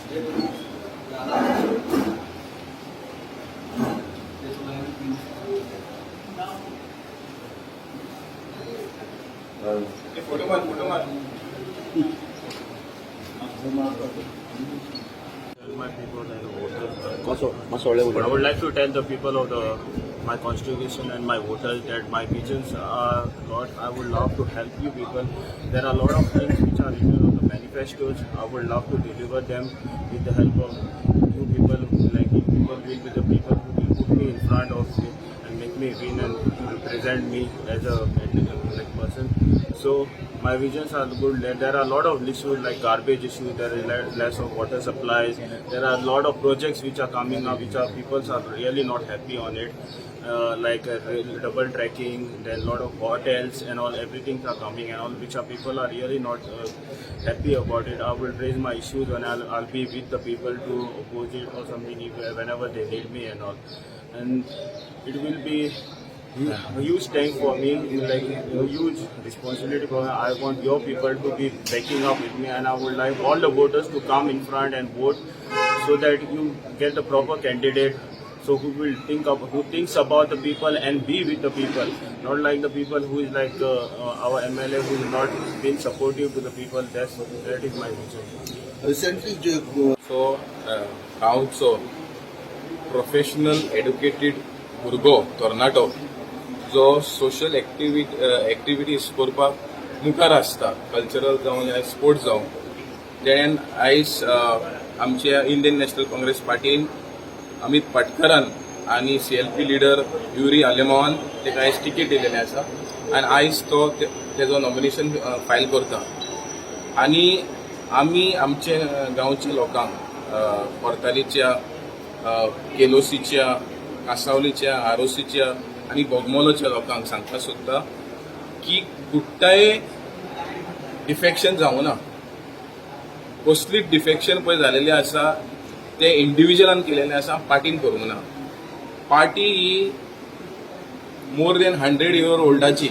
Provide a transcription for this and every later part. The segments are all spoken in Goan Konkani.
फोटो मार, फोटो मार. Tell my people and voters. मातसो मातसो व्हडले I would like to tell the people of the my constitution and my voters that my visions are lot. I would love to help you people. There are a lot of things which are written on the manifestos. I would love to deliver them with the help of you people. Like, you people will be the people who will put me in front of you and make me win and represent me as a, like, person. So my visions are good. There are a lot of issues like garbage issue. There is less of water supplies. There are a lot of projects which are coming up, which are people are really not happy on it. Like double tracking, then lot of hotels and all, everything are coming and all, which are people are really not happy about it. I will raise my issues and I'll be with the people to oppose it or something if, whenever they need me and all. And it will be a huge tank for me, like a huge responsibility for me. I want your people to be backing up with me, and I would like all the voters to come in front and vote so that you get the proper candidate. So who will think of who thinks about the people and be with the people, not like the people who is like our MLA who is not been supportive to the people. That is my vision. Recently J so गांवचो प्रोफेशनल एड्युकेटेड भुरगो, तरणाटो जो सोशल एक्टिविटीज करपाक मुखार आसता, कल्चरल जावं या स्पोर्ट्स जावं, तेणेन आयज आमच्या इंडियन नॅशनल काँग्रेस पार्टीन अमित पाटकरान आनी सीएलपी लिडर युरी आलेमावान ताका आयज तिकेट दिलेलें आसा आनी आयज तो तेजो नॉमिनेशन फायल करता. आनी आमी आमचे गांवच्या लोकांक, कोर्तालीच्या, केलोसीच्या, कासावलीच्या, आरोसीच्या आनी बोगमोलोच्या लोकांक सांगपाक सोदता की कुठ्ठाय डिफेक्शन जावं ना. कसलीच डिफेक्शन पळय जालेलें आसा तें इंडिविज्युअलान केलेलें आसा, पार्टीन करूंक ना. पार्टी ही मोर देन 100 इयर ओल्डाची.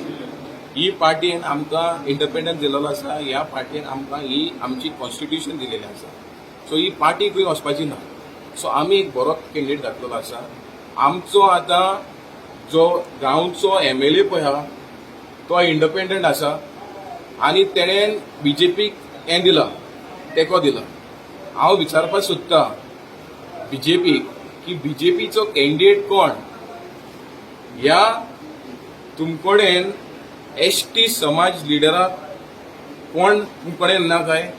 ही पार्टीन आमकां इंडिपेंडन्स दिलेलो आसा. ह्या पार्टीन आमकां ही आमची कॉन्स्टिट्युशन दिलेली आसा. सो ही पार्टी खंय वचपाची ना. सो आमी एक बरो कॅन्डिडेट घातलेलो आसा. आमचो आतां जो गांवचो एमएलए पळय आहा तो इंडिपेंडंट आसा आनी तेणेन बीजेपीक हें दिलां, तेंको दिला. हांव विचारपाक सोदता बीजेपीक की बीजेपीचो कॅन्डिडेट कोण? ह्या तुमकडेन एसटी समाज लिडराक कोण तुमकडेन ना काय?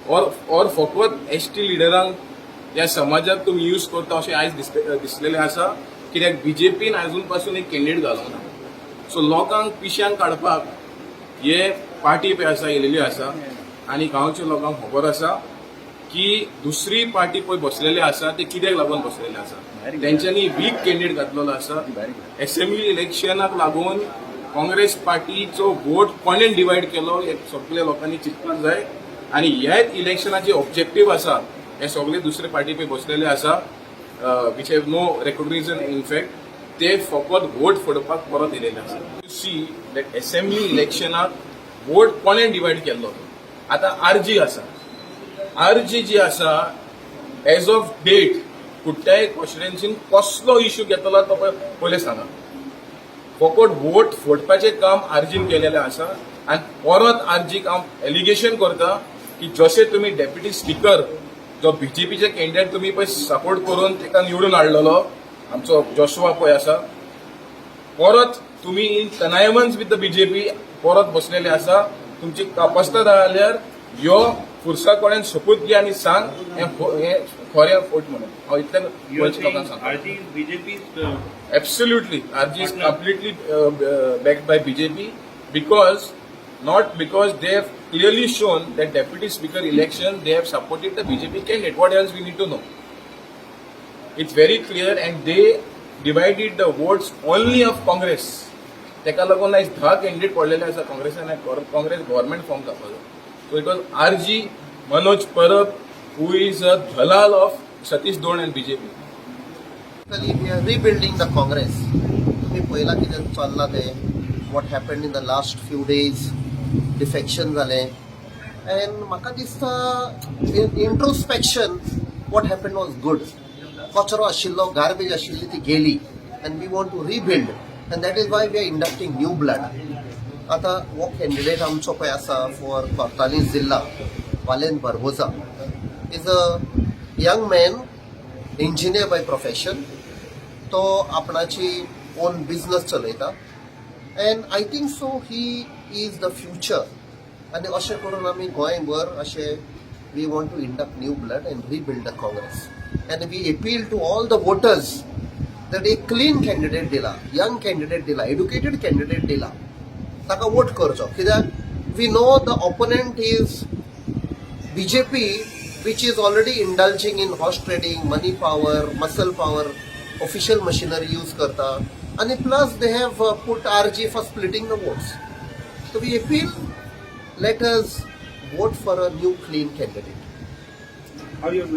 और फकत एसटी लिडरांक ह्या समाजाक तुमी यूज करता अशें आयज दिसलेलें आसा, कित्याक बीजेपीन आजून पासून एक कॅन्डिडेट घालूंक ना. सो लोकांक पिश्यांक काडपाक हे पार्टी पळय आसा येयलेली आसा आनी गांवच्या लोकांक खबर आसा की दुसरी पार्टी पळय बसलेली आसा ते कित्याक लागून बसलेले आसा. तेंच्यांनी वीक कॅन्डिडेट घातलेलो आसा. एसेंब्ली इलेक्शनाक लागून काँग्रेस पार्टीचो वोट कोणें डिवायड केलो हे सगळे लोकांनी चिंतपाक जाय. आनी ह्याच इलेक्शनाचे ऑब्जेक्टीव आसा, हे सगळे दुसरे पार्टी पळय बसलेले आसा, which have no recognition in fact, ते फकत वोट फोडपाक परत येयलेले आसा. सी that assembly इलेक्शनाक वोट कोणें डिवायड केल्लो. आतां आरजी आसा. आरजी जी आसा, एज ऑफ डेट कुठल्याय कॉन्स्टिट्युएन्सीन कसलो इश्यू घेतलो तो पयले सांगा. फकत वोट फोडपाचें काम आरजीन केलेलें आसा. आनी परत आरजीक हांव एलिगेशन करता की जशें तुमी डेप्युटी स्पीकर जो बीजेपीचे कॅन्डिडेट तुमी पळय सपोर्ट करून ताका निवडून हाडलेलो, आमचो जोशुआ पळय आसा, परत तुमी in connivance with the BJP परत बसलेले आसा. तुमची कापस्ता जाल्यार यो फुरसा कडेन सोपूत घे आनी सांग हें खरें फट म्हणून. हांव इतलें गोंयच्या लोकांक सांगता. RG is BJP's Absolutely. RG is completely backed by BJP because, not because, they have clearly shown that deputy speaker election they have supported the BJP candidate. What else we need to know? It's very clear and they divided the votes only of Congress. तेका लागून आयज 10 कॅन्डिडेट पडलेले आसा काँग्रेसान. काँग्रेस गव्हर्मेंट फॉर्म जावपाचो. So it was RG Manoj Parab, who is a dalal of Satish Dhond and BJP. We are rebuilding the Congress. तुम्ही पळयला कितें चल्लां तें, what happened in the last few days, defection जालें. And म्हाका दिसता introspection what happen was good. कचरो आशिल्लो, गार्बेज आशिल्ली ती गेली and we want to rebuild, and that is why we are inducting new blood. आतां हो कॅन्डिडेट आमचो पळय आसा फॉर कोर्ताली जिल्ला, Valen Barbosa is a young man, engineer by profession. तो आपणाची ओन बिजनस चलयता and I think so he is the future. आनी अशें करून आमी गोंयभर अशें we want to induct new blood and rebuild the Congress, and we appeal to all the voters that एक क्लीन कॅन्डिडेट दिला, यंग कॅन्डिडेट दिला, एड्युकेटेड कॅन्डिडेट दिला, ताका वोट करचो, कित्याक we know the opponent is BJP, which is already indulging in horse trading, money power, muscle power, official machinery use करता आणि plus they have put RG for splitting the votes. So we appeal, let us vote for a new clean candidate. How you